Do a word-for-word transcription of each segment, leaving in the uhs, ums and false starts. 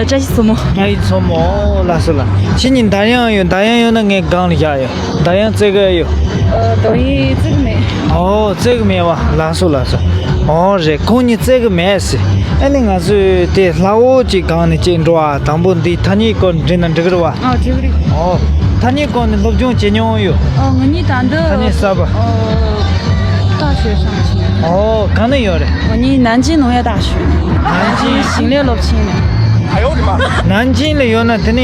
བཀྲ་ཤིས་མཚོ་མོ། བཀྲ་ཤིས་མཚོ་མོ། ཨོ་ལགས་སོ་ལགས། ཁྱེད་གཉིས་འདར་དབྱངས་ཡོད། འདར་དབྱངས་ཡོད་ན་ངས་སྒང་ལ་བཞག་ཡོད། འདར་དབྱངས་རྩེ་གི་ཡོད། ཨ། འདར་དབྱངས་རྩེ་གི་མེད། ཨོ་རྩེ་གི་མེད་པ། ལགས་སོ་ལགས་སོ། ཨོ་རེད། ཁོང་གཉིས་རྩེ་གི་མེད་ཟེར། ཨ་ནི་ང་ཚོས་དེ་ལྷ་འོག་ཅིག་སྒང་ནས་ཅིག་འགྲོ་བ། དང་པོ་འདི་ཐ་སྙད་སྐོར་འདྲི་ན་འགྲིག་གི་རེད་པ། ཨ། འགྲིག་གི་རེད། ཨོ། ཐ་སྙད་སྐོར་ནས་སློབ་སྦྱོང་བྱེད་མྱོང་ཡོད། ཨ། ང་གཉིས་ད་འདི། ཐ་སྙད་གསར་པ། ཨ། 大学上学。 ཨོ། གང་ནས་ཡོད་རེད། 我呢南京农业大学。 南京 ཞིང་ལས་སློབ་ཆེན་ནས། 南京 ལ་ཡོད་ན་དེ་ནས་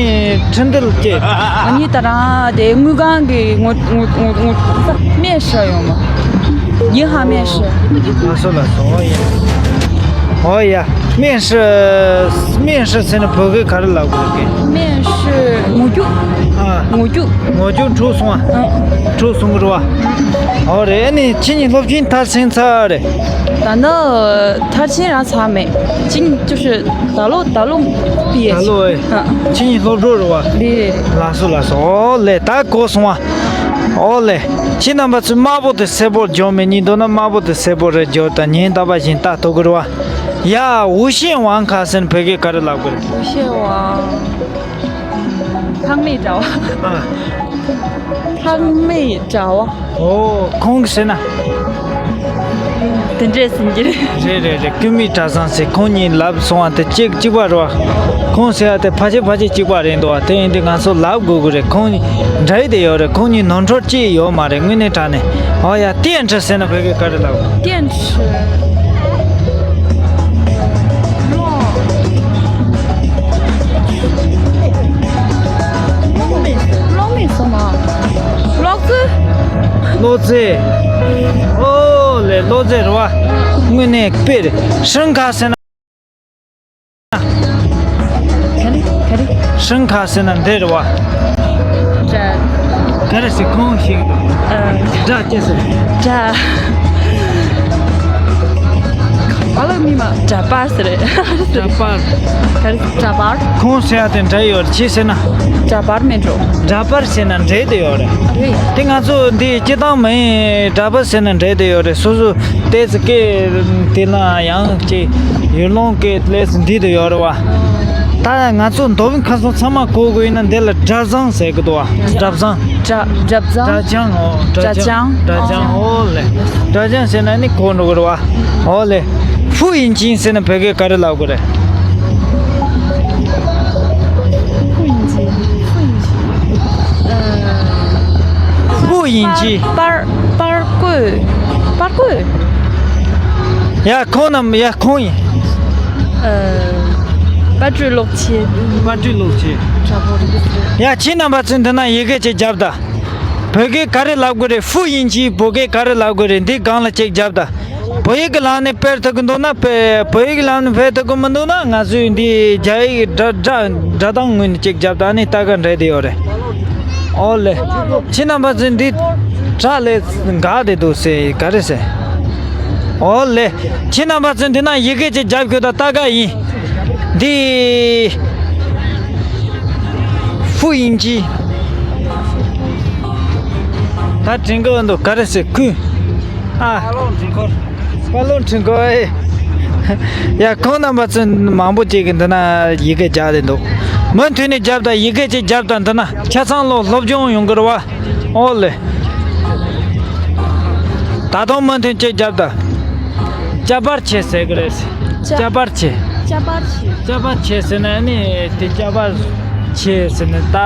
ཁྲིན་ཏུ་ལ་སྐྱེས། 我呢 ད་རང་དེ་དངུལ་ཁང་གི་ངོ་ངོ་ངོ་ངོ་面试 ཡོང་མ། 银行面试。 ལགས་སོ་ལགས་སོ། ཨོ་ཡ། ཨོ་ཡ། 面试 面试 ཟེར་ན་བོད་སྐད་ག་རེ་ལབ་དགོས་རེད། 面试 ངོ་རྒྱུག་ཨ། ངོ་རྒྱུག་ངོ་རྒྱུག་འཁྲུག་སོང་ཨ། ཨ། འཁྲུག་སོང་གི་རེད་པ། ཨོ་རེད། ཨ་ནི་ཁྱེད་གཉིས་སློབ་ཆེན་མཐར་ཕྱིན་ཚར་རེད། 咱的 མཐར་ཕྱིན་རང་ཚར་མེད། 今就是 ད་ལོ་ད་ལོ་毕业 ད་ལོ་ཨེ། ཨ། ཁྱེད་གཉིས་སློབ་གྲོགས་རེད་པ། རེད་རེད། ལགས་སོ་ལགས་སོ། ཨོ་ལེ། ད་གོ་སོང་ཨ། ཨོ་ལེ། ཁྱེད་རྣམ་པ་ཚོས་དམར་པོ་དེ་སེར་པོར་སྦྱོར་མི་ཉན་འདུག་ན་དམར་པོ་དེ་སེར་པོ་རེ་སྦྱོར་དང་། ཉིན་རྟག་པ་བཞིན་ལྟ་ཐུབ་ཀྱི་རེད་པ། ཡ། 无线网卡 ཟེར་ན་བོད་སྐད་ག་རེ་ལབ་དགོས་རེད། 无线网། ཁང་མིག་དྲ་བ། ཨ། ཁང་མིག་དྲ་བ། ཨོ། ཁོང་གིས་ཟེར་ན། དེ་འདྲས་ཟེར་གྱི་རེད། རེད་རེད་རེད། ཁང་མིག་གྲྭ་ཚང་ཟེར། ཁོང་གཉིས་ལབ་སོང་བ་དེ་གཅིག་གཅིག་པ་རེད་པ། ཁོང་ཟེར་བ་དེ་ཕལ་ཆེར་ཕལ་ཆེར་གཅིག་པ་རེད་འདུག་པ། དེ་ཡིན་དུས་ང་ཚོ་ལབ་དགོས་ཀྱི་རེད། ཁོང་གཉིས་འདྲ་ཡི་དེ་ཡོད་རེད། ཁོང་གཉིས་ནོར་འཁྲུལ་ཅི་ཡོད་མ་རེད། དངོས་གནས་དྲང་གནས། ཨོ་ཡ། 电池 ཟེར་ན་བོད་སྐད་ག་རེ་ལབ། 电池。 གློག་མེ་གསུམ་མ། གློག་རྫས། གློག་རྫས། ཨོ་ལེ། གློག་རྫས་རེད་པ། དངོས་གནས་དཔེ་རེད། 声卡 ཟེར་ན། ག་རེ་ག་རེ། 声卡 ཟེར་ན་འདི་རེད་པ། སྒྲ། ག་རེ་ཟེར། ཁོང་ཞིག་འདུག་ཨ། སྒྲ་སྐད་ཟེར། སྒྲ། ཨ་ལ་མི་མ། འདྲ་པར་ཟེར། འདྲ་པར། ག་རེ། འདྲ་པར། ཁོང་ཟེར་ཡ་དེ་འདྲ་ཡོད་རེད། ཅི་ཟེར་ན། འདྲ་པར་མེད་འགྲོ། འདྲ་པར་ཟེར་ན་འདྲ་དེ་ཡོད་རེད། རེད། དེ་ང་ཚོ་འདི་སྤྱི་བཏང་མིན། འདྲ་པར་ཟེར་ན་འདྲ་དེ་ཡོད་རེད། སོ་སོ་ཏོག་ཙམ་སྐད་དེ་ལ་ཡང་ཅིག་ཡུལ་ལུང་སྐད་ལས་འདི་དེ་ཡོད་རེད་པ། ད་ང་ཚོ་མདོ་དབུས་ཁམས་གསུམ་ཚང་མ་གོ་དགོས་ཡིན་ན་འདི་ལ་སྒྲ་བཟང་ཟེར་གི་འདུག་པ། སྒྲ་བཟང་། སྒྲ་སྒྲ་བཟང་། སྒྲ་བྱང་། ཨོ། སྒྲ་བྱང་། སྒྲ་བྱང་། ཨོ་ལེ། སྒྲ་བྱང་ཟེར་ན་ནི་གོ་འགྲོ་གི་རེད་པ། ཨོ་ལེ། 复印机 ཟེར་ན་བོད་སྐད་ག་རེ་ལབ་དགོས་རེད། 复印机。 复印机。 ཨ། 复印机། པར། པར་བརྐོས། པར་བརྐོས། ཡ། ཁོང་རྣམས། ཡ། ཁོང་ཡིན། ཨ། པར་སྐྲུན་གློག་ཆས། པར་སྐྲུན་གློག་ཆས། འདྲ་པོ་རེད། ཡ། ཁྱེད་རྣམ་པ་ཚོས་འདི་ན་ཡི་གེ་ཅིག་རྒྱབ་དང་། བོད་སྐད་ག་རེ་ལབ་དགོས་རེད། 复印机 བོད་སྐད་ག་རེ་ལབ་དགོས་རེད། འདི་སྒང་ལ་ཅིག་རྒྱབ་དང་། བོད་ཡིག་གི་ལམ་ནས་སྤེལ་ཐུབ་ཀྱི་འདུག་ན་སྤེལ། བོད་ཡིག་གི་ལམ་ནས་སྤེལ་ཐུབ་ཀྱི་མི་འདུག་ན་ང་ཚོས་འདི་རྒྱ་ཡིག་སྒྲ་སྒྲ་སྒྲ་གདངས་ངོས་ནས་ཅིག་རྒྱབ་དང་། ཨ་ནི་ལྟ་ག་འདྲ་དེ་ཡོད་རེད། ཨོ་ལེ། ཁྱེད་རྣམ་པ་ཚོས་འདི་དྲ་ལས་འགག་བསྡད་འདུག་ཟེར། ག་རེ་ཟེར། ཨོ་ལེ། ཁྱེད་རྣམ་པ་ཚོས་འདི་ན་ཡི་གེ་ཅིག་རྒྱབ་ཤོག་དང་། ལྟ་ག་ཡིན། འདི། 复印机། ད་དྲན་གི་འདུག་ག་རེ་ཟེར། ཁུ། ཨ། པར་ལོང་འཕྲུལ་འཁོར། པར་ལོང་འཕྲུལ་འཁོར། ཨེ། ཡ། ཁོང་རྣམ་པ་ཚོ་མང་པོ་ཅིག་གིས་འདི་ན་ཡི་གེ་རྒྱག་བསྡད་འདུག་མུ་མཐུད་ནས་རྒྱབ་དང་། ཡི་གེ་ཅིག་རྒྱབ་དང་། འདི་ན་ཆ་ཚང་ལོ་སློབ་སྦྱོང་ཡོང་གི་རེད་པ། ཨོ་ལེ། ད་དུང་མུ་མཐུད་ཅིག་རྒྱབ་དང་། 加班儿去 ཟེར་གི་རེད། 加། 加班儿去། 加班儿去། 加班儿去 ཟེར་ན་ནི་དེ་加班儿去 ཟེར་ན་ད་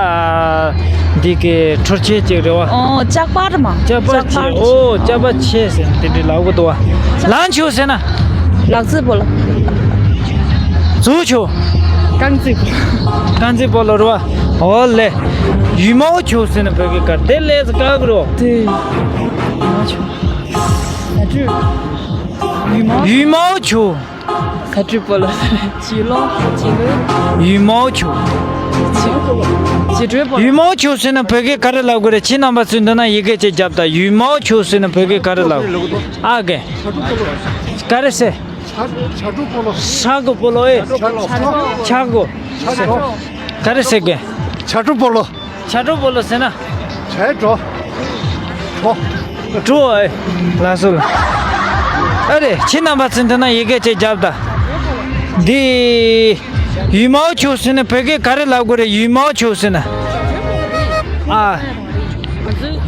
འདི་གི་འཕྲུལ་ཆས་ཅིག་རེད་པ། ཨོ། 加班儿 མ། 加班儿去། 加班儿去། ཨོ། 加班儿去 ཟེར་ན་དེ་འདྲ་ལབ་གི་འདུག་པ། 篮球 ཟེར་ན། 篮子 བོ་ལོ། 足球། 钢子 བོ་ལོ། 钢子 བོ་ལོ་རེད་པ། ཨོ་ལེ། 羽毛球 ཟེར་ན་བོད་སྐད་ག་རེ། དེ་ལས་ཀ་གི་རོ། 对། 羽毛球། 羽毛球། 羽毛球། 羽毛球། 羽毛球། 羽毛球། 羽毛球 ཟེར་ན་བོད་སྐད་ག་རེ་ལབ་དགོས་རེད། ཁྱེད་རྣམ་པ་ཚོས་འདི་ན་ཡི་གེ་ཅིག་རྒྱབ་དང་། 羽毛球 ཟེར་ན་བོད་སྐད་ག་རེ་ལབ། ཨ་གེ། ག་རེ་ཟེར། 茶茶主部落། 茶主部落。 ཨེ། 茶主། 茶主། 茶主། ག་རེ་ཟེར་གི། 茶主部落། 茶主部落 ཟེར་ན། 茶主། 主། 主། ཨེ། ལགས་སོ། ཨ་རེ། ཁྱེད་རྣམ་པ་ཚོས་འདི་ན་ཡི་གེ་ཅིག་རྒྱབ་དང་། འདི། ཡུས་མའོ་ཆོས་ཟེར་ན་བོད་སྐད་ག་རེ་ལབ་དགོས་རེད། ཡུས་མའོ་ཆོས་ཟེར་ན། ཨ།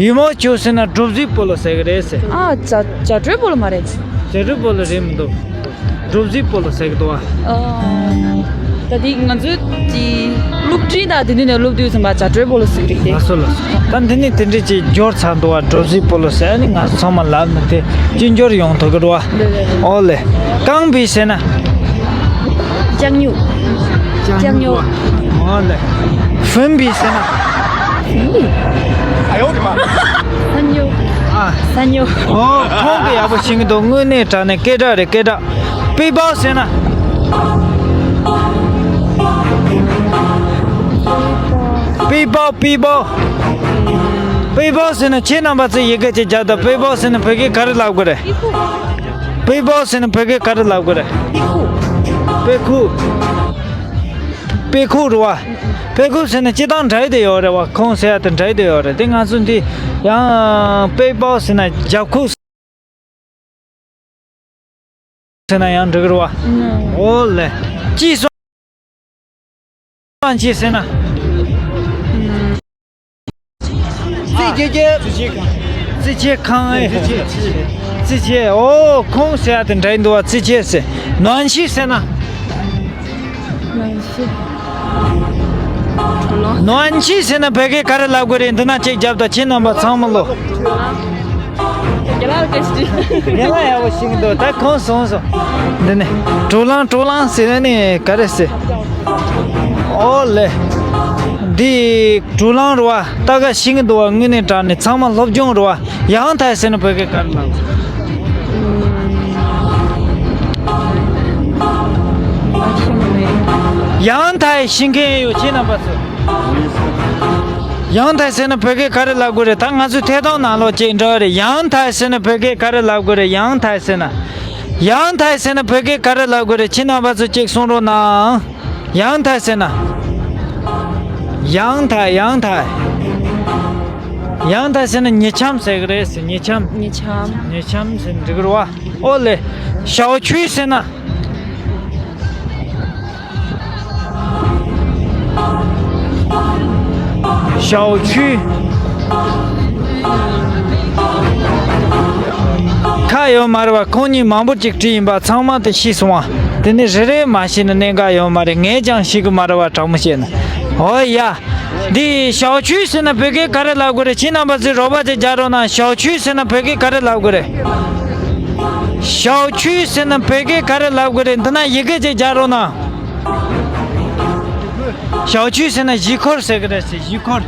ཡུས་མའོ་ཆོས་ཟེར་ན་གྲུ་བཞི་སྤོ་ལོ་ཟེར་གི་རེད་ཟེར། ཨ། བྱ་བྱ་སྒྲོལ་སྤོ་ལོ་མ་རེད། བྱ་སྒྲོལ་སྤོ་ལོ་རེད་མི་འདུག་གྲུ་བཞི་སྤོ་ལོ་ཟེར་གི་འདུག་ཨ། ཨ། ད་དེ་ང་ཚོའི་གི་སློབ་ཁྲིད་དང་དེ་འདྲ་ནས་སློབ་དུས་ཙམ་པ་བྱ་སྒྲོལ་སྤོ་ལོ་ཟེར་གི་རེད་དེ། ལགས་སོ་ལགས་སོ། ད་འདི་ནས་དེ་འདྲས་ཅིག་འབྱོར་ཚར་འདུག་བ། གྲུ་བཞི་སྤོ་ལོ་ཟེར་ནི་ང་ཚོ་ཚང་མ་ལབ་ནི་དེ་ཅི་འབྱོར་ཡོང་ཐུབ་གི་རེད་བ། ལེ་ལེ་ལེ། ཨོ་ལེ། རྐང་པའི་ཟེར་ན། ལྕགས་སྨྱུག་ལྕགས་སྨྱུག་ཨོ་ལེ། ཧྥུན་པི་ཟེར་ན། ཧྥུན་པི། ཨ་ཡོ་དེ་མ། ས་སྨྱུག་ཨ། ས་སྨྱུག་ཨོ་ཁོང་གི་ཡག་པོ་ཤེས་ཀྱི་འདུག་དངོས་གནས་དྲང་གནས་སྐད་གྲགས་རེད་སྐད་གྲགས། པི་པའོ་ཟེར་ན། པི་པའོ་པི་པའོ། པི་པའོ་ཟེར་ན་ཁྱེད་རྣམ་པ་ཚོས་ཡི་གེ་ཅིག་རྒྱབ་དང་། པི་པའོ་ཟེར་ན་བོད་སྐད་ག་རེ་ལབ་དགོས་རེད། པི་པའོ་ཟེར་ན་བོད་སྐད་ག་རེ་ལབ་དགོས་རེད། པེ་ཁུག་པེ་ཁུག་རེད་བ། པེ་ཁུག་ཟེར་ན་སྤྱིར་བཏང་འདྲ་ཡི་དེ་ཡོད་རེད་བ། ཁོང་ཟེར་ཡ་དེ་འདྲ་ཡི་དེ་ཡོད་རེད་དེ། ང་ཚོ་འདི་ཡང་པེ་པའོ་ཟེར་ན་རྒྱབ་ཁུག་ཟེར་ན་ཡང་འགྲིག་རེད་བ། ཨོ་ལེ། ཅི་སོང་ཅི་ཟེར་ན། རྩི་ཆེ་ཆེ། རྩི་ཆེ་ཁང་ཨེ། རྩི་ཆེ། ཨོ་ཁོང་ཟེར་ཡ་དེ་འདྲ་ཡི་འདུག་བ། རྩི་ཆེ་ཟེར། ནོན་ཤི་ཟེར་ན། ནོན་ཤི། ནོན་ཤི་ཟེར་ན་བོད་སྐད་ག་རེ་ལབ་དགོས་རེད། འདི་ན་ཅིག་རྒྱབ་དང་ཁྱེད་རྣམ་པ་ཚང་མ་ལོ། རྒན་ལགས་སྐད་ཆ་དྲིས། རྒན་ལགས་ཡག་པོ་ཤེས་ཀྱི་འདུག་ད་ཁོང་སོང་སོང་། འདི་ནས་གྲུ་གླང་གྲུ་གླང་ཟེར་ནས་ག་རེ་ཟེར། ཨོ་ལེ། འདི་གྲུ་གླང་རེད་བ། ད་ག་ཤེས་ཀྱི་འདུག་བ། དངོས་གནས་དྲང་གནས་ཚང་མ་སློབ་སྦྱོང་རེད་བ། ཡང་ཐའི་ཟེར་ན་བོད་སྐད་ག་རེ་ལབ། ཡང་ཐའི་ཤེས་མཁན་ཡོད་ཁྱེད་རྣམ་པ་ཚོ། ཡང་ཐའི་ཟེར་ན་བོད་སྐད་ག་རེ་ལབ་དགོས་རེད། ད་ང་ཚོའི་ཐད་གཏོང་ནང་ལོགས་ཅིག་འགྲོ་རེད། ཡང་ཐའི་ཟེར་ན་བོད་སྐད་ག་རེ་ལབ་དགོས་རེད། ཡང་ཐའི་ཟེར་ན། ཡང་ཐའི་ཟེར་ན་བོད་སྐད་ག་རེ་ལབ་དགོས་རེད། ཁྱེད་རྣམ་པ་ཚོ་ཅིག་གསུང་རོགས་གནང་། ཡང་ཐའི་ཟེར་ན། ཡང་ཐའི་ཡང་ཐའི། ཡང་ཐའི་ཟེར་ན་ཉི་འཁྱམ་ཟེར་གི་རེད་ཟེར། ཉི་འཁྱམ། ཉི་འཁྱམ། ཉི་འཁྱམ་ཟེར་འགྲིག་གི་རེད་བ། ཨོ་ལེ། ཞའོ་ཆུའི་ཟེར་ན། ཞའོ་ཆུའི། ཁ་ཡོད་མ་རེད་བ། ཁོང་གཉིས་མང་པོ་ཅིག་བྲིས་ཡིན་པ། ཚང་མ་དེ་ཤེས་སོང་བ། དེ་ནི་རེ་རེ་མ་ཤེས་ན་གནད་འགག་ཡོད་མ་རེད། ངས་ཀྱང་ཤེས་གི་མ་རེད་བ། དྲང་མོ་བཤད་ན། ཨོ་ཡ། འདི་ཞའོ་ཆུའི་ཟེར་ན་བོད་སྐད་ག་རེ་ལབ་དགོས་རེད། ཁྱེད་རྣམ་པ་ཚོས་རོགས་པ་ཅིག་རྒྱག་རོགས་གནང་། ཞའོ་ཆུའི་ཟེར་ན་བོད་སྐད་ག་རེ་ལབ་དགོས་རེད། ཞའོ་ཆུའི་ཟེར་ན་བོད་སྐད་ག་རེ་ལབ་དགོས་རེད། འདི་ན་ཡི་གེ་ཅིག་རྒྱག་རོགས་གནང་། ཞའོ་ཆུའི་ཟེར་ན་གཞིས་འཁོར་ཟེར་གི་རེད་ཟེར། གཞིས་འཁོར།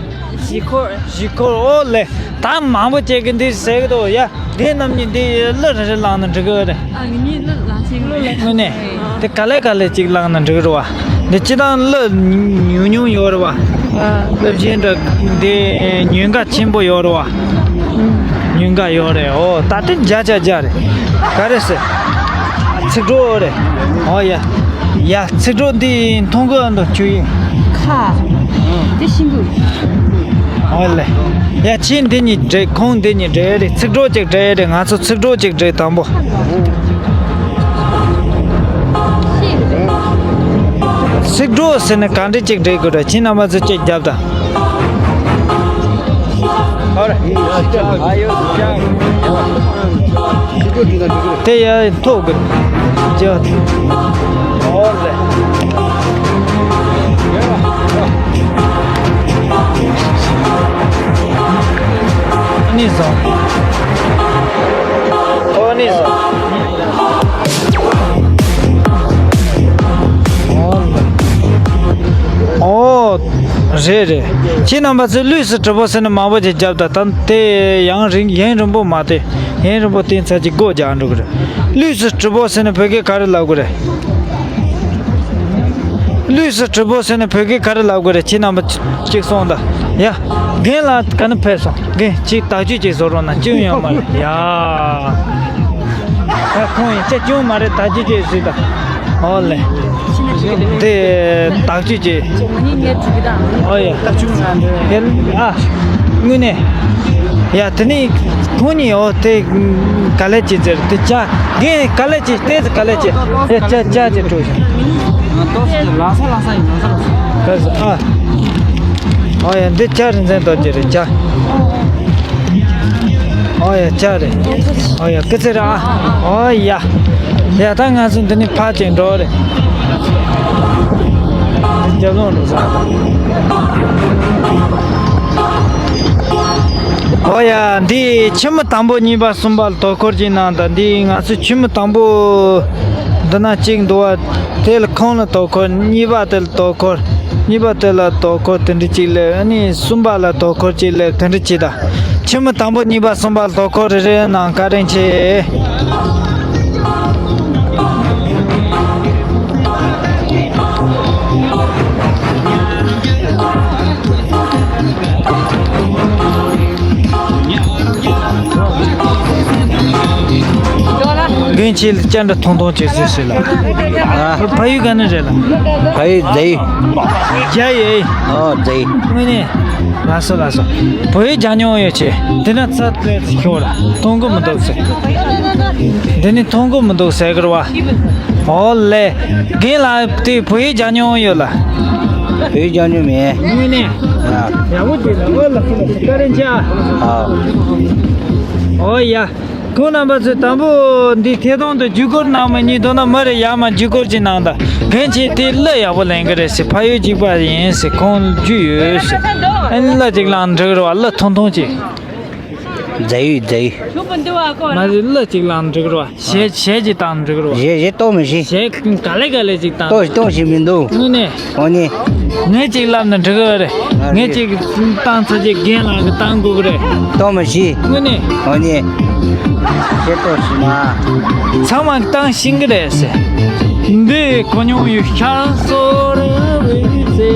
གཞིས་འཁོར། གཞིས་འཁོར། ཨོ་ལེ། ད་མང་པོ་ཅིག་གིས་འདི་ཟེར་གི་འདུག་ཡ། འདི་རྣམ་གཉིས་འདི་གླུ་རེ་རེ་བླངས་ན་འགྲིག་གི་རེད། ཨ་ངེད་གཉིས་གླུ་བླངས་ཤིག་གླུ་ལེན། དངོས་གནས། དེ་ག་ལེ་ག་ལེ་ཅིག་བླངས་ན་འགྲིག་གི་རེད་བ། འདི་སྤྱིར་བཏང་གླུ་ཉུང་ཉུང་ཡོད་རེད་བ། ཨ། གླུ་གཞན་འདྲ་འདི་ཉུང་ག་ཆེན་པོ་ཡོད་རེད་བ། ཉུང་ག་ཡོད་རེད། ཨོ་ད་དེ་བརྒྱ་ཆ་བརྒྱ་རེད། ག་རེ་ཟེར། ཚིག་གྲོགས་རེད། ཨོ་ཡ། ཡ། ཚིག་གྲོགས་འདི་མཐོང་གི་འདུག་ཆུ་ཡིན། ཁ། དེ་ཤིང་གུ། ཨོ་ལེ། ཡ། ཁྱེད་འདི་གཉིས་འདྲེས། ཁོང་འདི་གཉིས་འདྲེས་རེད། ཚིག་གྲོགས་ཅིག་འདྲེས་རེད། ང་ཚོ་ཚིག་གྲོགས་ཅིག་འདྲེས་དང་པོ། ཤིང་། ཚིག་གྲོགས་ཟེར་ན་ག་འདྲ་ཅིག་འདྲེས་དགོས་རེད། ཁྱེད་རྣམ་པ་ཚོ་ཅིག་རྒྱབ་དང་། དེ་ཡ་ཐོག་གི་ཅི་ཨོ་ལེ། ཨ་ནི་བཟང་། ཨོ་ནི་བཟང་། ཨོ་ལེ། ཨོ། རེད་རེད། ཁྱེད་རྣམ་པ་ཚོས་ལུས་སུ་གྲུབ་པོ་ཟེར་ན་མང་པོ་ཅིག་རྒྱབ་དང་། ད་དེ་ཡང་རིང་ཡུན་རིང་པོ་མ་བསྟན། ཡུན་རིང་པོ་བསྟན་ཚར་གྱི་སྒོ་རྒྱག་འགྲོ་གི་རེད། ལུས་སུ་གྲུབ་པོ་ཟེར་ན་བོད་སྐད་ག་རེ་ལབ་དགོས་རེད། ལུས་སུ་གྲུབ་པོ་ཟེར་ན་བོད་སྐད་ག་རེ་ལབ་དགོས་རེད། ཁྱེད་རྣམ་པ་གཅིག་གསུངས་དང་། ཡ། རྒན་ལགས་ག་ནས་ཕེབས་སོང་། རྒན་གཅིག་དག་བཅོས་ཅིག་བཟོ་རོགས་གནང་། ཅི་ཡང་ཡོད་མ་རེད་ཡ། ད་ཁོང་ཡིན་ཅི་ཅུང་མ་རེད། ད་ཅི་ཅི་ཟིག་ད། ཨོ་ལེ། དེ་དག་ཅི་ཅི། ཨོ་ཡ། ཨ། དངོས་གནས། ཡ་དེ་ནི་ཁོང་གཉིས་ཨོ་དེ་ག་ལེ་ཅི་ཟེར་དེ་ཅ། རྒན་ག་ལེ་ཅི་ལྟས་ག་ལེ་ཅི། ཡ་ཅ་ཅ་ཅི་འགྲོ་ཞིང་། ལགས་སོ་ལགས་སོ་ཡིན། ལགས་སོ་ལགས་སོ། ལགས་སོ། ཨ། ཨོ་ཡ། འདི་ཇ་རིན་ཆེན་རྡོ་རྗེ་རེད། ཇ། ཨོ་ཡ། ཇ་རེད། ཨོ་ཡ། སྐུ་ཚེ་རིང་། ཨོ་ཡ། ཡ། ད་ང་ཚོ་འདི་ནས་ཕར་ཅིག་འགྲོ་རེད། རྒྱབ་ལོགས་འགྲོ་ས། ཨོ་ཡ། འདི་ཆུ་མོ་དང་པོ་གཉིས་པ་གསུམ་པ་ལ་དོ་ཁུར་ཅིག་གནང་དང་། འདི་ང་ཚོ་ཆུ་མོ་དང་པོ་འདི་ན་གཅིག་འདུག་བ། དེ་ལ་ཁོང་ལ་དོ་ཁུར། གཉིས་པ་དེ་ལ་དོ་ཁུར། གཉིས་པ་དེ་ལ་དོ་ཁུར་དེ་འདྲ་གཅིག་ལས། ཨ་ནི་གསུམ་པ་ལ་དོ་ཁུར་གཅིག་ལས། དེ་འདྲ་གཅིག་དང་། ཆུ་མོ་དང་པོ་གཉིས་པ་གསུམ་པ་ལ་དོ་ཁུར་རེ་རེ་གནང་། བཀའ་དྲིན་ཆེ། རྒན་ཁྱེད་ལ་ཅ་འདྲ་ཐུང་ཐུང་ཅིག་ཟེར་ཞིག་ལ། ཨ། ཕ་ཡུལ་ག་ནས་རེད་ལ། ཕ་ཡུལ་རྫ་ཡུལ། རྒྱ་ཡུལ། ཨོ། རྫ་ཡུལ། དངོས་གནས། ལགས་སོ་ལགས་སོ། བོད་ཡིག་སྦྱང་མྱོང་ཡོད་ཆེ། དེ་ན་ཚ་ཏོག་ཙམ་ཤོར་ལ་མཐོང་གི་མི་འདུག་ཟེར། འདི་ནི་མཐོང་གི་མི་འདུག་ཟེར་གི་རེད་བ། ཨོ་ལེ། རྒན་ལགས་དེ་བོད་ཡིག་སྦྱང་མྱོང་ཡོད་ལ། བོད་ཡིག་སྦྱང་མྱོང་མེད། དངོས་གནས། ཨ། ཡག་པོ་བྱས་ལ། ཨོ་ལགས་སོ་ལགས་སོ། བཀའ་དྲིན་ཆེ། ཨ། ཨོ་ཡ། ཁོང་རྣམ་པ་ཚོས་དང་པོ་འདི་ཐད་གཏོང་དུ་བརྒྱུད་སྐུར་གནང་མི་གཉིས་དོ་ན་མ་རེད། ཡར་མར་བརྒྱུད་སྐུར་ཅིག་གནང་དང་། རྒན་ཁྱེད་དེ་གླུ་ཡག་པོ་ལེན་གི་རེད་ཟེར། ཕ་ཡུལ་གཅིག་པ་ཡིན་ཟེར། ཁོང་རྒྱུས་ཡོད་ཟེར། ཨ་ནི་གླུ་ཅིག་བླངས་འགྲིག་རེད་བ། གླུ་ཐུང་ཐུང་ཅིག། རྫ་ཡུལ། རྫ་ཡུལ། མ་རེད། གླུ་ཅིག་བླངས་འགྲིག་རེད་བ། གཞས་གཞས་ཅིག་བཏང་འགྲིག་རེད་བ། གཞས་གཞས་གཏོང་མི་ཤེས། གཞས་ག་ལེ་ག་ལེ་ཅིག་བཏང་། གཏོང་གཏོང་ཤེས་མི་འདུག། དངོས་གནས། འོ་ནི། ངས་ཅིག་ལབ་ན་འགྲིག་གི་རེད། ང་ངས་རེད། ཅིག་བཏང་ཚར་རྗེས་རྒན་ལགས་ཀྱིས་བཏང་དགོས་ཀྱི་རེད། གཏོང་མི་ཤེས། དངོས་གནས། འོ་ནི། ཤེས་རྟོགས་ཤིག་མ། ཚང་མ་བཏང་ཤེས་ཀྱི་རེད་ཟེར། འདི་གོ་མྱོང་ཡོད་ཤག་སོ་ར་བའི་ཚེ་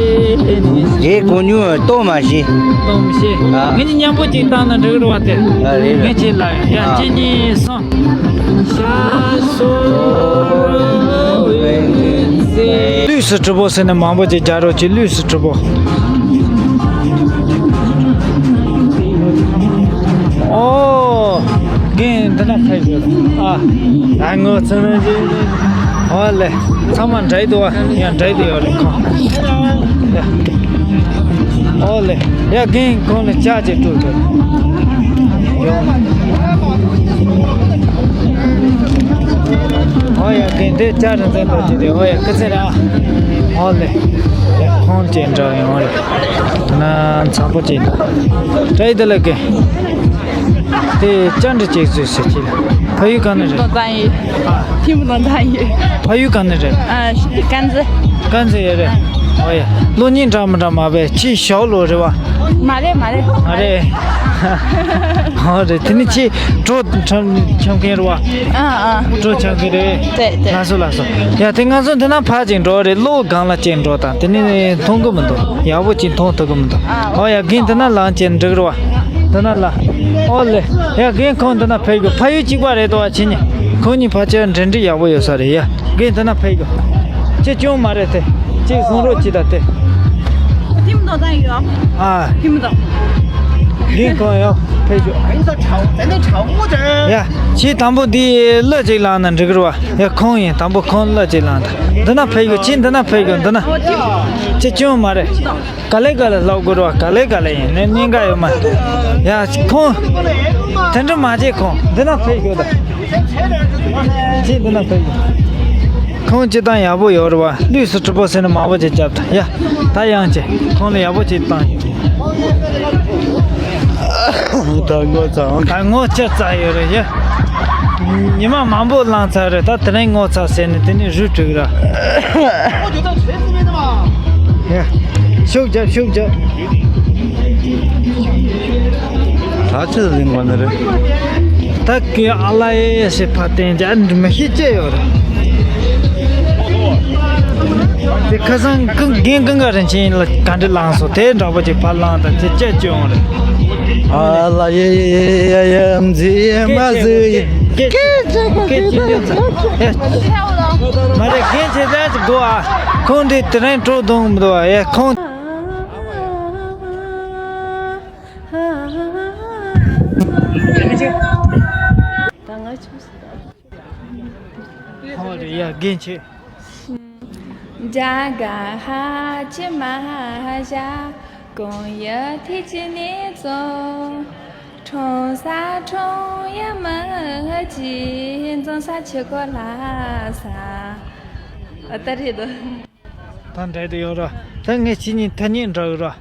ནི། རེད། གོ་མྱོང་ཡོད། གཏོང་མ་ཤེས། གཏོང་མི་ཤེས། ཨ། ངས་མཉམ་པོ་ཅིག་བཏང་ན་འགྲིག་གི་རེད་བ་དེ། ཨ། རེད་རེད། ངས་ཅིག་ལབ་ཡ། ཨ། གཅིག་གཉིས་གསུམ། ལུས་སུ་གྲུབ་པོ་ཟེར་ནས་མང་པོ་ཅིག་རྒྱག་རོགས་གྱིས། ལུས་སུ་གྲུབ་པོ། ཨོ། རྒན་འདི་ན་ཕེབས་ཡོད། ཨ། ཨ། ངོ་ཚ་ན་ཅི། ཨོ་ལེ། ཚང་མ་འདྲ་ཡི་འདུག་བ། ཡང་འདྲ་ཡི་འདུག་ཡོད་རེད་ཁོང་། ཡ། ཨོ་ལེ། ཡ། རྒན་ཁོང་ལ་ཇ་ཅིག་སྤྲོད་དགོས། ཨོ་ཡ། རྒན་དེ་ཇ་རིན་ཆེན་འདྲ་ཅིག་རེད། ཨོ་ཡ། སྐུ་ཚེ་རིང་། ཨོ་ལེ། ཡ། ཁོང་ཅིག་འདྲ་ཡོང་རེད། ན་འཚམ་པོ་ཅིག་འདུག། འདྲ་ཡི་འདུག་ལ་རྒན། དེ་ཅ་འདྲ་ཅིག་བཟོས་ཟེར་གྱིས་ལ། ཕ་ཡུལ་ག་ནས་རེད། ཐིམ་ཐང་ཡོད། ཕ་ཡུལ་ག་ནས་རེད། ཨ། དཀར་མཛེས། དཀར་མཛེས་ཡོད་རེད། ཨོ་ཡ། སློབ་གཉེར་འདྲ་མི་འདྲ་མ་བས། ཁྱི་ཞོག་ལོ་རེད་བ། མ་རེད་མ་རེད། མ་རེད། ཨོ་རེད། དེ་ནི་ཁྱི་གྲོ་འཆམ་འཆམ་མཁན་རེད་བ། ཨ་ཨ། གྲོ་འཆམ་མཁན་རེད། དེ་དེ། ལགས་སོ་ལགས་སོ། ཡ། དེ་ང་ཚོ་འདི་ན་ཕར་ཅིག་འགྲོ་རེད། གློག་སྒང་ལ་ཅིག་འགྲོ་དང་། དེ་ནི་མཐོང་གི་མི་འདུག། ཡག་པོ་ཅིག་མཐོང་ཐུབ་ཀྱི་མི་འདུག། ཨོ་ཡ། རྒན་འདི་ན་ལངས་ཅིག་འགྲིག་རེད་བ། འདི་ན་ལ། ཨོ་ལེ། ཡ། རྒན་ཁོང་འདི་ན་ཕེབས་དགོས། ཕ་ཡུལ་གཅིག་པ་རེད་དོ་བ། ཁྱེད་གཉིས། ཁོང་གཉིས་ཕལ་ཆེར་འབྲེལ་འདྲིས་ཡག་པོ་ཡོད་ས་རེད་ཡ། རྒན་འདི་ན་ཕེབས་དགོས། ཅི་ཅུང་མ་རེད་དེ། ཅིག་གསུང་རོགས་གྱིས་ད་དེ། ཐིམ་ཐང་ཡོད། ཨ། ཐིམ་ཐང་། རྒན་ཁོང་ཡང་ཕེབས་དགོས། ཡ། ཁྱེད་དང་པོ་འདི་གླུ་ཅིག་བླངས་ན་འགྲིག་རེད་བ། ཡ། ཁོང་ཡིན། དང་པོ་ཁོང་གླུ་ཅིག་བླངས་དང་། འདི་ན་ཕེབས་དགོས། ཁྱེད་འདི་ན་ཕེབས་དགོས། འདི་ན། ཅི་ཅུང་མ་རེད། ག་ལེ་ག་ལེ་ལབ་དགོས་རེད་བ། ག་ལེ་ག་ལེ་ཡིན་ནས་གནད་འགག་ཡོད་མ་རེད། ཡ། ཁོང་། དེ་འདྲ་མ་བྱེད། ཁོང་འདི་ན་ཕེབས་དགོས་ད། ཁྱེད་འདི་ན་ཕེབས་དགོས། ཁོང་སྤྱིར་བཏང་ཡག་པོ་ཡོད་རེད་བ། ལུས་སུ་གྲུབ་པོ་ཟེར་ནས་མང་པོ་ཅིག་བརྒྱབ་ད། ཡ། ད་ཡང་ཅིག་ཁོང་ལ་ཡག་པོ་ཅིག་བཏང་ཡོད། ད་ངོ་ཚ། ད་ངོ་ཅི་ཚ་ཡོད་རེད་ཡ། ཉི་མ་མང་པོ་ལངས་ཚར་རེད། ད་དེ་རིང་ངོ་ཚ་ཟེར་ནས་དེ་ནས་རུལ་འགྲིག་ར། ཡ། ཤུགས་རྒྱབ། ཤུགས་རྒྱབ། ད་ཅི་ལིང་བ་ནི་རེད། ད་ཀི་ཨ་ལ་ཨེ་ཞེས་ཕར་བསྟན་རྒྱ་མི་ཤེས་ཅི་ཡོད་རེད། དེ་ཁ་སང་ཀུན་རྒན་ཀུན་དགའ་རིན་ཆེན་ལ་ག་འདྲ་ལངས་སོང་། དེ་འདྲ་པོ་ཅིག་ཕར་ལངས་དང་དེ་ཅི་ཅི་ཡོང་རེད། ཨ་ལ་ཡེ་ཡེ་ཡེ་ཡེ་མཛེས་མ་ཟེར་ཡེ། སྐད་ཆ་སྐད་ཆ་སྐད་ཆ་སྐད་ཆ། མ་རེད། རྒན་ཆེ་ཚད་ཅིག་དགོས་ཨ། ཁོང་འདི་དེ་རིང་བྲོ་བརྡུང་མི་འདུག་ཨ། ཡ། ཁོང་། ད་ང་ཆུ། ཁོང་རེད་ཡ། རྒན་ཆེ། ད་ག་ཧ་ཅི་མ་ཧ་ཞ། གོང་ཡ་ཐི་ཅི་ནི་ཙོ། ཁྲོང་ས་ཁྲོང་ཡ་མ་ཧ་ཅི། འཛོང་ས་ཆི་གོ་ལ་ས། ཨ་ད་རེད་དོ། ད་འདྲ་དེ་ཡོད་ར། ད་ངས་ཁྱེད་གཉིས་ཐ་སྙད་འདྲ་ཡོད་ར།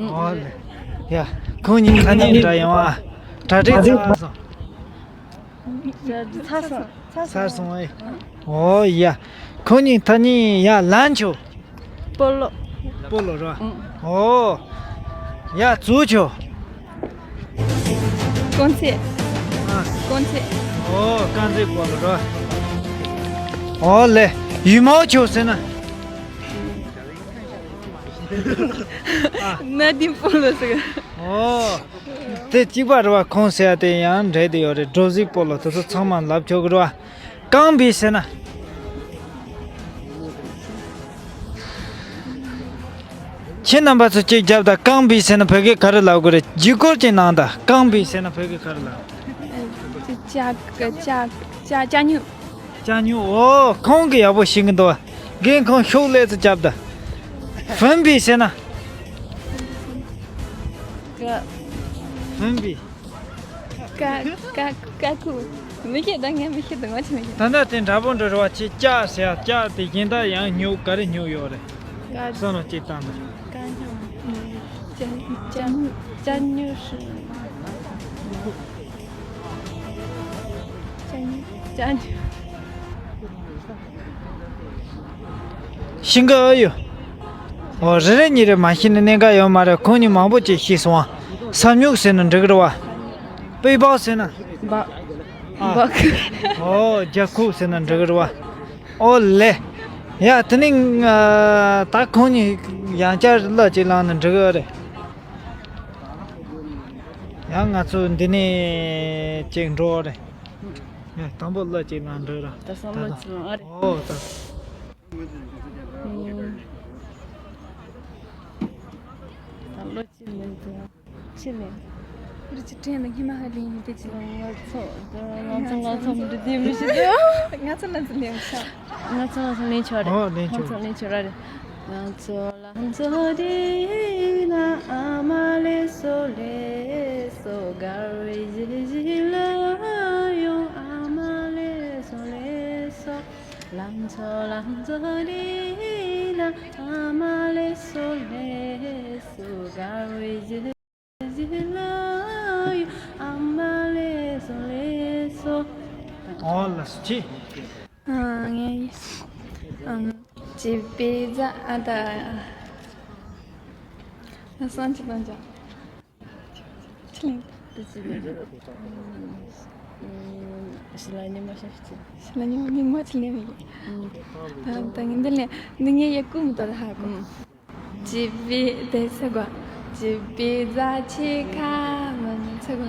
ཨོ་ལེ། ཡ། ཁོང་གཉིས་ཐ་སྙད་འདྲ་ཡོང་ཨ། གྲ་སྒྲིག་ཚར་སོང་། ཚར་སོང་ཨེ། ཨོ་ཡ། ཁོང་གཉིས་ཐ་སྙད་ཡ་ལན་ཆོ། སྤོ་ལོ། སྤོ་ལོ་ར། ཨོ། ཡ་ཙུ་ཆོ། རྐང་རྩེད། ཨ། རྐང་རྩེད། ཨོ་རྐང་རྩེད་སྤོ་ལོ་ར། ཨོ་ལེ། ཡུ་མའོ་ཆོ་ཟེར་ན། ཨ། ན་དིང་སྤོ་ལོ་ཟེར། ཨོ། དེ་གཅིག་པ་རེད་བ། ཁོང་ཟེར་ཡ་དེ་ཡང་འདྲེས་དེ་ཡོད་རེད། སྒྲོ་འཛིན་སྤོ་ལོ་དེ་ཚོ་ཚང་མ་ལབ་ཆོག་གི་རེད་བ། རྐང་བི་ཟེར་ན། ཁྱེད་རྣམ་པ་ཚོ་གཅིག་རྒྱབ་དང་། རྐང་བི་ཟེར་ན་བོད་སྐད་ག་རེ་ལབ་དགོས་རེད། བརྒྱུད་སྐུར་གྱི་ནང་དང་། རྐང་བི་ཟེར་ན་བོད་སྐད་ག་རེ་ལབ། ལྕགས་ལྕགས་ལྕགས་ལྕགས་སྨྱུག་ལྕགས་སྨྱུག་ཨོ། ཁོང་གིས་ཡག་པོ་ཤེས་ཀྱི་འདུག་རྒན་ཁོང་ཤུགས་ལས་ཚོ་རྒྱབ་དང་། ཧྥུན་བི་ཟེར་ན། ཀ་ཧྥུན་བི། ཀ་ཀ་ཀ་ཁུ། མི་ཤེས་ད། ངས་མི་ཤེས་ད། ང་ཆི་མི་ཤེས། ད་ལྟ་དེ་འདྲ་པོ་འདྲ་རེད་བ། ཁྱེད་ལྕགས་ཟེར་ཡ། ལྕགས་དེ་གཞན་དག་ཡང་སྨྱུག་ག་རེ་སྨྱུག་ཡོད་རེད། ཀ་བསམ་བློ་གཅིག་བཏང་དང་། ཀ་སྨྱུག་ཀ་སྨྱུག་ཀ་སྨྱུག་ཧྲི། ཤིང་གི་ཨ་ཡོ། ཨོ་རེ་རེ་གཉིས་རེ་མ་ཤེས་ན་གནད་འགག་ཡོད་མ་རེད། ཁོང་གཉིས་མང་པོ་ཅིག་ཤེས་སོང་ཨ། ས་སྨྱུག་ཟེར་ན་འགྲིག་གི་རེད་བ། པི་བག་ཟེར་ན། བག་ཨ། བག་ཨོ་རྒྱ་ཁུག་ཟེར་ན་འགྲིག་གི་རེད་བ། ཨོ་ལེ། ཡ་དེ་ནི་ད་ཁོང་གཉིས་ཡང་བསྐྱར་གླུ་ཅིག་བླངས་ན་འགྲིག་གི་རེད། ཡང་ང་ཚོ་འདི་ནས་ཅིག་འགྲོ་རེད། ཡ་དང་པོ་གླུ་ཅིག་བླངས་འགྲོ་ར། ད་སང་གླུ་ཅིག་བླངས་ཨ་རེད། ཨོ་ད། ད་གླུ་ཅིག་ལེན་དུ་ཅི་ལེན། རི་ཅི་ཀྲེན་ལ་ཉི་མ་ཧ་ལེན་ཡིན་དེ་ཅི། ང་ཚོ་ང་ཚོ་ང་ཚོ་མི་འདྲི་དེ་མི་ཤེས་དུ། ང་ཚོ་ང་ཚོ་ལེན་ཆོག་ང་ཚོ་ང་ཚོ་ལེན་ཆོག་རེད། ཨོ་ལེན་ཆོག་ང་ཚོ་ལེན་ཆོག་ར་རེད། ང་ཚོ་ལ་ཚོ་དེ་ན་ཨ་མ་ལེ་སོ་ལེ་སོ། གར་བའི་གཞི་གཞི་ལ་ཡོང་ཨ་མ་ལེ་སོ་ལེ་སོ། ལང་ཚོ་ལང་ཚོ་དེ་ན་ཨ་མ་ལེ་སོ་ལེ་སོ། གར་བའི་གཞི་གཞི་ལ་ཡོང་ཨ་མ་ལེ་སོ་ལེ་སོ། ཨོ་ལ་སི་ཆི། ཨ་ངས་ཨམ་ཅི་པི་ཛ་ཨ་ད་ཨ་སང་ཅི་པན་ཅང་། ཆི་ལིང་། དེ་ཅི་ལིང་། ཤི་ལ་ཉི་མ་ཤ་ཤི་ཅི། ཤི་ལ་ཉི་མ་ཉི་མ་ཆི་ལིང་མི་གི། ཨ་ད་ངན་འདི་ལེ་འདི་ངས་ཡ་ཀུ་མི་ཏོ་ཧ་གོ། ཅི་པི་དེ་ས་གོ། ཅི་པི་ཛ་ཆི་ཁ་མ་ནི་ས་གོ།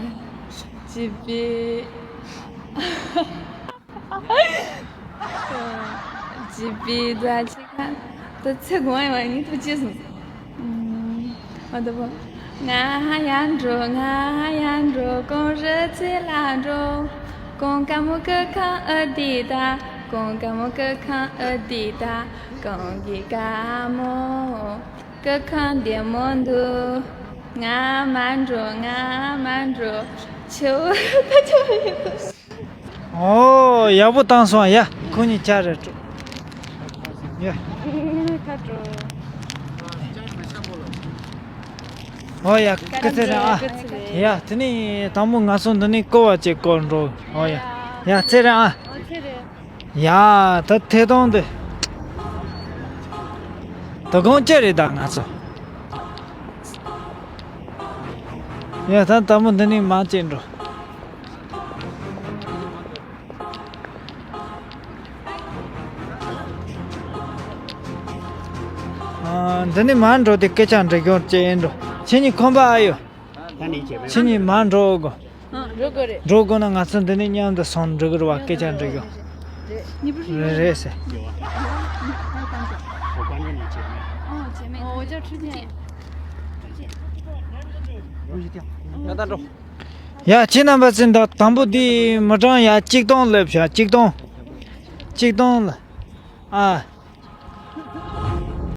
ཅི་པི། ཅི་པི་ཛ་ཆི་ཁ། ད་ཚེ་གོང་ཡང་ངའི་ཐུགས་རྗེ་སོང་། ཨ་ད་པོ། ང་ཧ་ཡང་འགྲོ། ང་ཧ་ཡང་འགྲོ། ཀོང་རི་ཚེ་ལ་འགྲོ། ཀོང་ཀ་མོ་ཀི་ཁང་ཨ་དི་ད། ཀོང་ཀ་མོ་ཀི་ཁང་ཨ་དི་ད། ཀོང་གི་ཀ་མོ་ཀི་ཁང་བདེ་མོ་འདུག་ང་མ་འགྲོ། ང་མ་འགྲོ། ཆུ་བོ་ད་ཆུ་བོ་ཡོད། ཨོ་ཡག་པོ་བཏང་སོང་ཡ། ཁོ་གཉིས་ཆ་རེ་སྤྲོ། ཡ། ཁ་སྤྲོ། ཨོ་ཡ་སྐུ་ཚེ་རིང་ཨ། ཡ་དེ་ནས་དང་པོ་ང་ཚོ་འདི་ནས་སྐོར་བ་ཅིག་སྐོར་འགྲོ། ཨོ་ཡ། ཡ་ཚེ་རིང་ཨ། ཡ་ད་ཐད་གཏོང་འདི། ད་དགོང་ཅི་རེད་ད་ང་ཚོ། ཡ་ད་དང་པོ་འདི་ནས་མར་ཅིག་འགྲོ། ཨ། འདི་ནས་མར་འགྲོ་དེ་སྐད་ཆ་འདྲི་སྐྱོར་བྱེད་ཡིན་འགྲོ། ཁྱེད་གཉིས་ཁོམ་པ་ཨ་ཡོད། ཁྱེད་གཉིས་མར་འགྲོ་དགོ། ཨ། འགྲོ་དགོས་རེད། འགྲོ་དགོས་ན་ང་ཚོ་འདི་ནས་མཉམ་དུ་སོང་འགྲོ་གི་རེད་བ། སྐད་ཆ་འདྲི་སྐྱོར། རེད་རེད་ཟེར། ཡ་ཁྱེད་རྣམ་པ་ཚོས་ད་དང་པོ་འདི་མི་གྲངས་ཡ་གཅིག་སྟོང་སླེབས་ཤག་གཅིག་སྟོང་། གཅིག་སྟོང་ལ། ཨ།